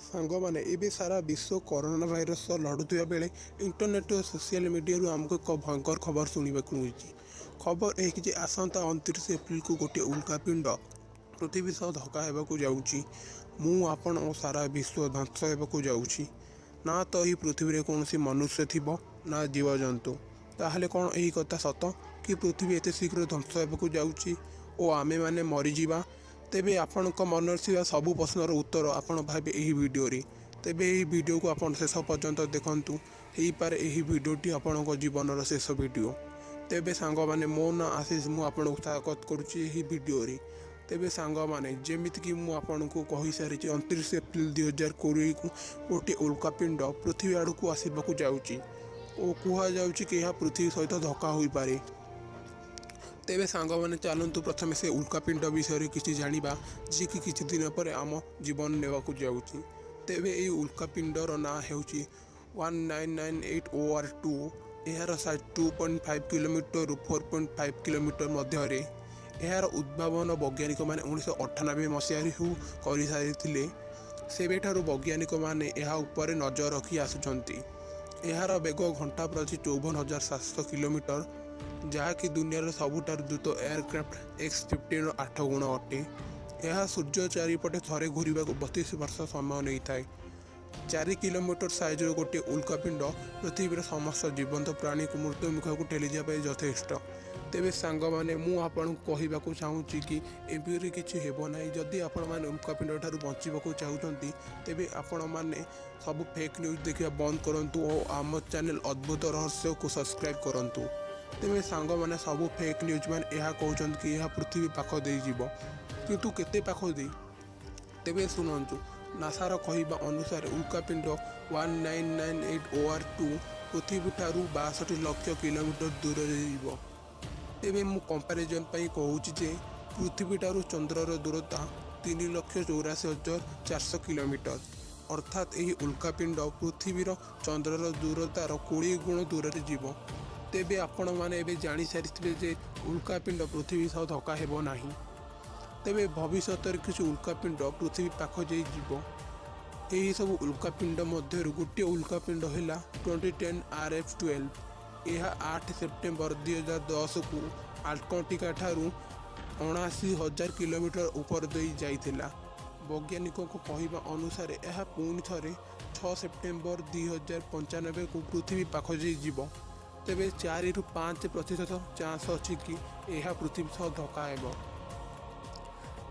ସାଙ୍ଗମାନେ, ଏବେ ସାରା ବିଶ୍ୱ କରୋନା ଭାଇରସ୍ ସହ ଲଢ଼ୁଥିବା ବେଳେ ଇଣ୍ଟରନେଟ୍ ଓ ସୋସିଆଲ ମିଡ଼ିଆରୁ ଆମକୁ ଏକ ଭୟଙ୍କର ଖବର ଶୁଣିବାକୁ ମିଳୁଛି। ଖବର ଏହିକି ଯେ ଆସନ୍ତା 29 ଏପ୍ରିଲକୁ ଗୋଟିଏ ଉଲ୍କାପିଣ୍ଡ ପୃଥିବୀ ସହ ଧକ୍କା ହେବାକୁ ଯାଉଛି। ମୁଁ, ଆପଣ ଓ ସାରା ବିଶ୍ୱ ଧ୍ୱଂସ ହେବାକୁ ଯାଉଛି। ନା ତ ଏହି ପୃଥିବୀରେ କୌଣସି ମନୁଷ୍ୟ ଥିବ, ନା ଜୀବଜନ୍ତୁ। ତାହେଲେ କ'ଣ ଏହି କଥା ସତ କି ପୃଥିବୀ ଏତେ ଶୀଘ୍ର ଧ୍ୱଂସ ହେବାକୁ ଯାଉଛି ଓ ଆମେମାନେ ମରିଯିବା? ତେବେ ଆପଣଙ୍କ ମନରେ ଥିବା ସବୁ ପ୍ରଶ୍ନର ଉତ୍ତର ଆପଣ ପାଇବେ ଏହି ଭିଡ଼ିଓରେ। ତେବେ ଏହି ଭିଡ଼ିଓକୁ ଆପଣ ଶେଷ ପର୍ଯ୍ୟନ୍ତ ଦେଖନ୍ତୁ। ହେଇପାରେ ଏହି ଭିଡ଼ିଓଟି ଆପଣଙ୍କ ଜୀବନର ଶେଷ ଭିଡ଼ିଓ। ତେବେ ସାଙ୍ଗମାନେ, ମୋ ନାଁ ଆଶିଷ, ମୁଁ ଆପଣଙ୍କୁ ସ୍ୱାଗତ କରୁଛି ଏହି ଭିଡ଼ିଓରେ। ତେବେ ସାଙ୍ଗମାନେ, ଯେମିତିକି ମୁଁ ଆପଣଙ୍କୁ କହିସାରିଛି, 29 ଏପ୍ରିଲ 2020କୁ ଗୋଟିଏ ଉଲ୍କାପିଣ୍ଡ ପୃଥିବୀ ଆଡ଼କୁ ଆସିବାକୁ ଯାଉଛି ଓ କୁହାଯାଉଛି କି ଏହା ପୃଥିବୀ ସହିତ ଧକ୍କା ହୋଇପାରେ। ତେବେ ସାଙ୍ଗମାନେ, ଚାଲନ୍ତୁ ପ୍ରଥମେ ସେ ଉଲ୍କାପିଣ୍ଡ ବିଷୟରେ କିଛି ଜାଣିବା, ଯିଏକି କିଛି ଦିନ ପରେ ଆମ ଜୀବନ ନେବାକୁ ଯାଉଛି। ତେବେ ଏହି ଉଲ୍କାପିଣ୍ଡର ନାଁ ହେଉଛି 1998 OR2। ଏହାର ସାଇଜ୍ 2.5 କିଲୋମିଟରରୁ 4.5 କିଲୋମିଟର ମଧ୍ୟରେ। ଏହାର ଉଦ୍ଭାବନ ବୈଜ୍ଞାନିକମାନେ 1998 ମସିହାରେ ହିଁ କରିସାରିଥିଲେ। ସେବେଠାରୁ ବୈଜ୍ଞାନିକମାନେ ଏହା ଉପରେ ନଜର ରଖି ଆସୁଛନ୍ତି। ଏହାର ବେଗ ଘଣ୍ଟା ପ୍ରତି 54,700 କିଲୋମିଟର, ଯାହାକି ଦୁନିଆର ସବୁଠାରୁ ଦ୍ରୁତ ଏୟାରକ୍ରାଫ୍ଟ ଏକ୍ସ-15ର 8 ଗୁଣ ଅଟେ। ଏହା ସୂର୍ଯ୍ୟ ଚାରିପଟେ ଥରେ ଘୂରିବାକୁ 32 ବର୍ଷ ସମୟ ନେଇଥାଏ। 4 କିଲୋମିଟର ସାଇଜର ଗୋଟିଏ ଉଲ୍କାପିଣ୍ଡ ପୃଥିବୀର ସମସ୍ତ ଜୀବନ୍ତ ପ୍ରାଣୀକୁ ମୃତ୍ୟୁ ମୁଖକୁ ଠେଲିଯିବା ପାଇଁ ଯଥେଷ୍ଟ। ତେବେ ସାଙ୍ଗମାନେ, ମୁଁ ଆପଣଙ୍କୁ କହିବାକୁ ଚାହୁଁଛି କି ଏପରି କିଛି ହେବ ନାହିଁ। ଯଦି ଆପଣମାନେ ଉଲ୍କାପିଣ୍ଡ ଠାରୁ ବଞ୍ଚିବାକୁ ଚାହୁଁଛନ୍ତି, ତେବେ ଆପଣମାନେ ସବୁ ଫେକ୍ ନ୍ୟୁଜ୍ ଦେଖିବା ବନ୍ଦ କରନ୍ତୁ ଓ ଆମ ଚ୍ୟାନେଲ୍ ଅଦ୍ଭୁତ ରହସ୍ୟକୁ ସବସ୍କ୍ରାଇବ୍ କରନ୍ତୁ। ତେବେ ସାଙ୍ଗମାନେ, ସବୁ ଫେକ୍ ନ୍ୟୁଜ୍ ମାନେ ଏହା କହୁଛନ୍ତି କି ଏହା ପୃଥିବୀ ପାଖ ଦେଇଯିବ, କିନ୍ତୁ କେତେ ପାଖ ଦେଇ? ତେବେ ଶୁଣନ୍ତୁ, ନାସାର କହିବା ଅନୁସାରେ ଉଲ୍କାପିଣ୍ଡ 1998 OR2 ପୃଥିବୀଠାରୁ 62 ଲକ୍ଷ କିଲୋମିଟର ଦୂରରେ ଯିବ। ତେବେ ମୁଁ କମ୍ପାରିଜନ୍ ପାଇଁ କହୁଛି ଯେ ପୃଥିବୀଠାରୁ ଚନ୍ଦ୍ରର ଦୂରତା 3,84,400 କିଲୋମିଟର। ଅର୍ଥାତ୍ ଏହି ଉଲ୍କାପିଣ୍ଡ ପୃଥିବୀର ଚନ୍ଦ୍ରର ଦୂରତାର 20 ଗୁଣ ଦୂରରେ ଯିବ। ତେବେ ଆପଣମାନେ ଏବେ ଜାଣିସାରିଥିବେ ଯେ ଉଲ୍କାପିଣ୍ଡ ପୃଥିବୀ ସହ ଧକ୍କା ହେବ ନାହିଁ। ତେବେ ଭବିଷ୍ୟତରେ କିଛି ଉଲ୍କାପିଣ୍ଡ ପୃଥିବୀ ପାଖ ଯାଇ ଯିବ। ଏହି ସବୁ ଉଲ୍କାପିଣ୍ଡ ମଧ୍ୟରୁ ଗୋଟିଏ ଉଲ୍କାପିଣ୍ଡ ହେଲା 2010 RF12। ଏହା 8 ସେପ୍ଟେମ୍ବର 2010କୁ ଆଣ୍ଟାର୍କଟିକା ଠାରୁ 79,000 କିଲୋମିଟର ଉପର ଦେଇ ଯାଇଥିଲା। ବୈଜ୍ଞାନିକଙ୍କ କହିବା ଅନୁସାରେ ଏହା ପୁଣି ଥରେ 6 ସେପ୍ଟେମ୍ବର 2095କୁ ପୃଥିବୀ ପାଖ ଯାଇ ଯିବ। ତେବେ 4ରୁ 5% ଚାନ୍ସ ଅଛି କି ଏହା ପୃଥିବୀ ସହ ଧକ୍କା ହେବ।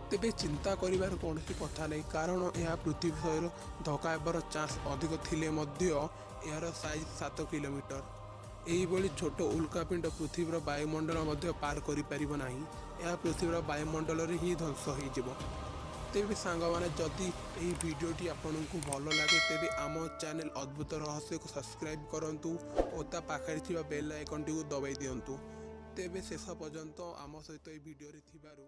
ତେବେ ଚିନ୍ତା କରିବାର କୌଣସି କଥା ନାହିଁ, କାରଣ ଏହା ପୃଥିବୀ ସହିତ ଧକ୍କା ହେବାର ଚାନ୍ସ ଅଧିକ ଥିଲେ ମଧ୍ୟ ଏହାର ସାଇଜ୍ 7 କିଲୋମିଟର। ଏହିଭଳି ଛୋଟ ଉଲ୍କାପିଣ୍ଡ ପୃଥିବୀର ବାୟୁମଣ୍ଡଳ ମଧ୍ୟ ପାର କରିପାରିବ ନାହିଁ। ଏହା ପୃଥିବୀର ବାୟୁମଣ୍ଡଳରେ ହିଁ ଧ୍ୱଂସ ହୋଇଯିବ। ତେବେ ସାଙ୍ଗମାନେ, ଯଦି ଏହି ଭିଡ଼ିଓଟି ଆପଣଙ୍କୁ ଭଲ ଲାଗେ, ତେବେ ଆମ ଚ୍ୟାନେଲ୍ ଅଦ୍ଭୁତ ରହସ୍ୟକୁ ସବସ୍କ୍ରାଇବ୍ କରନ୍ତୁ ଓ ତା ପାଖରେ ଥିବା ବେଲ୍ ଆଇକନ୍ଟିକୁ ଦବାଇ ଦିଅନ୍ତୁ। ତେବେ ଶେଷ ପର୍ଯ୍ୟନ୍ତ ଆମ ସହିତ ଏହି ଭିଡ଼ିଓରେ ଥିବାରୁ